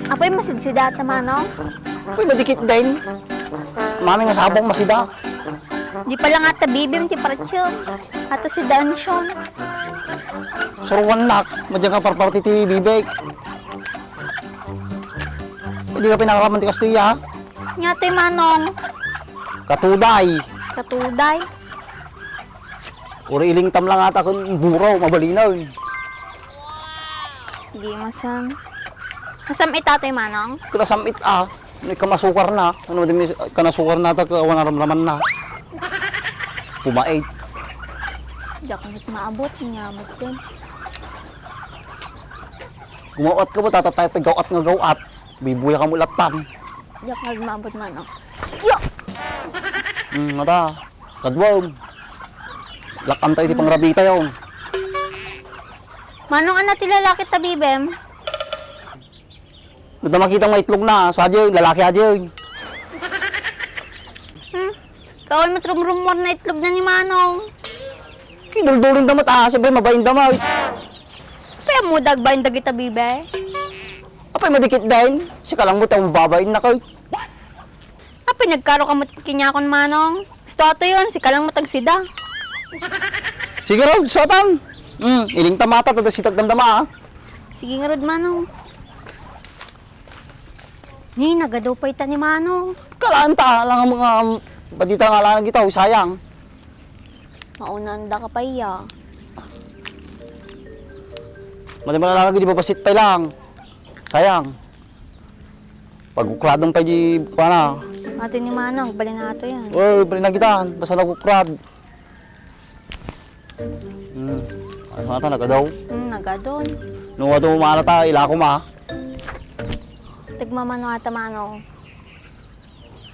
Apoy masidsida ta manong. Uy, madikit din. Mami nga sabong masida. Di pala nga tabibim ti partsyo. Ato si Dansyon. Suruan nak, madyan ka parparti ti bibig. Hindi ka pinakakaman ti Kastuya, ha? Nga to'y manong. Katuday. Katuday. Uri iling tam lang ata kung buraw, mabalinaw. Di masam. Masam itato'y manong. Kinasamit may kamasukar na. Ano din kanasukar na ata kawan naramdaman na. Pumait. Di ako nit maabot. Nyamot yun. Gumawat ka ba, tatatay pa gawat nga gawat. Bibuya ka mulatan. Di ako nit maabot manong. Yo! Mata. Kadwam. Lakam tayo di pangrabita yun. Manong ana ti lalaki tabibem. Nada makitang may itlog na. So adyo, lalaki adyo. Kawal matrumrumor na itlog na ni manong. Kinuldulin damat siyempre mabayin damat. Kaya mo dagbayin dagi tabibe. Apay madikit din. Si kalang mo tayo mababayin na kayo. Apay nagkaro ka kinyakon manong. Gusto ato yun, si kalang matagsida. Sige Rod, sotan. Iling tamata, tada si tagdamdama Sige nga Rod manong. Ni, nagadaw pa ita ni manong. Kalaan ta, lang ang mga badita nga lang kita, sayang. Maunanda ka pa iya. Mati malalagi di ba pasit pa lang. Sayang. Pag-ukradong pa di, na. Ate ni manong, bali na ato yan. Uy, bali na kita, basta nag-ukrad. Ano nga ta, nagadaw. Nagadon. Nung ato umana ta, ila ko ma. Tigmamano ata manong.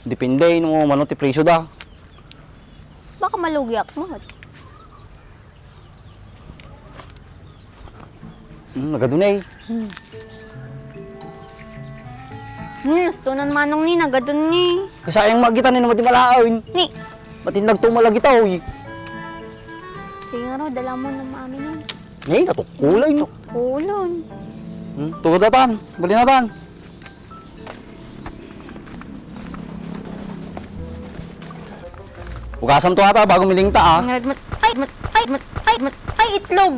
Depende, nung umano ti presyo da. Baka malugyak mo. Nagadun eh. Gusto na manong ni, nagadon ni. Kasayang magitan ni naman ti malaawin. Ni, Matindag tumalag ita, uy. sige nga Rod, dala mo na mami ni. Ngayon, natukulay no. Ulon. Tugod na tan, bali na tan. Ugasan to ata bago miling ta Ang Rod, ay, itlog.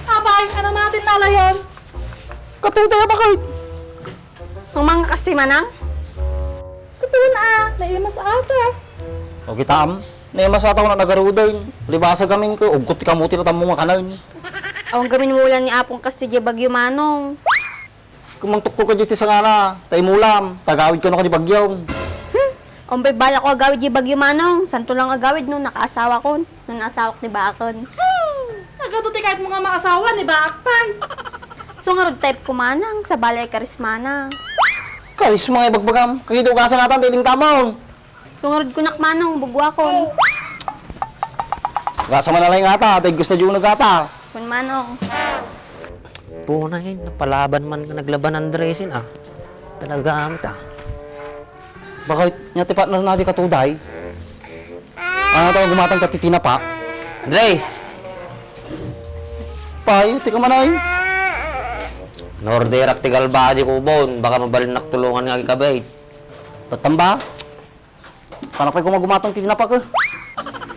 Abay, ano natin nalayon? Katutay ba kayo? Ang mga kastoy manang? Kutun naimas ata. O kitam, naimas ata ko na nagaruday. Libasa kaming ko, ugkot kamuti na tamo mga kanan. Ang gamin mo lang ni Apong kastoy di bagyo manong. Kumangtok ko ka dito sa ngana, tay mulam, tagawid ko na ko di bagyaw. Ombay bala ko agawid di bagyo manong. Santo lang agawid nung nakaasawa ko. Nung naasawa ko ni Bakon. Nagaduti kahit mga maasawa, ni ba akpan? So nga Rod, type ko manang sa balay karismana. Kalis mga ibagbagam, kakita ugasan natin, tiling tamon. So nga Rod, kunak manong, bugwa ko. Ugasa man na lang ata, tay gusto dyan nagata. Kun manong. Punay, napalaban man ka naglaban ng dressing Talaga amit Bakit niya tipat na natin katuday? Ano tayo gumatang katitina pa? Grace! Payo, tika man ay. Norderak tigal ba di ko bon, baka mabalinak tulungan nga ikabay. Tatamba? Paano kayo gumatang titina pa ka?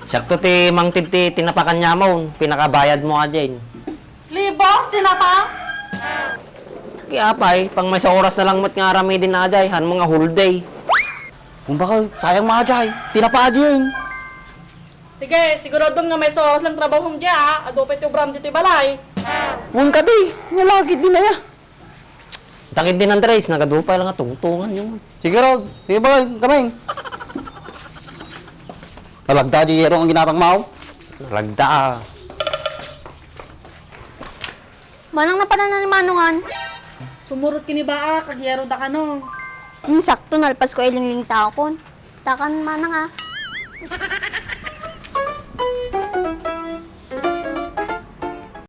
Sakto ti mang tinti tinapakan niya mo, pinakabayad mo nga dyan. Libo, tinapa? Kaya pay, pang may sa oras na lang mat nga rami din na dyan, han mga whole day. Kung baka sayang mga jay, tinapa din. Sige, siguradong nga may soras lang trabaho diya, adopet yung bram dito balay. Huwag ka di, nalagit din na ya. Takit din ng Trace, nagadupay lang nga tungtungan yung. Sige Rod, sige ba, kamay. Nalagda di yero ang ginatang mao. Nalagda Manang na pala ni manungan. Sumurot kini ba kagyero da kano. Sakto, nalpas ko ilingling taon. Takan manang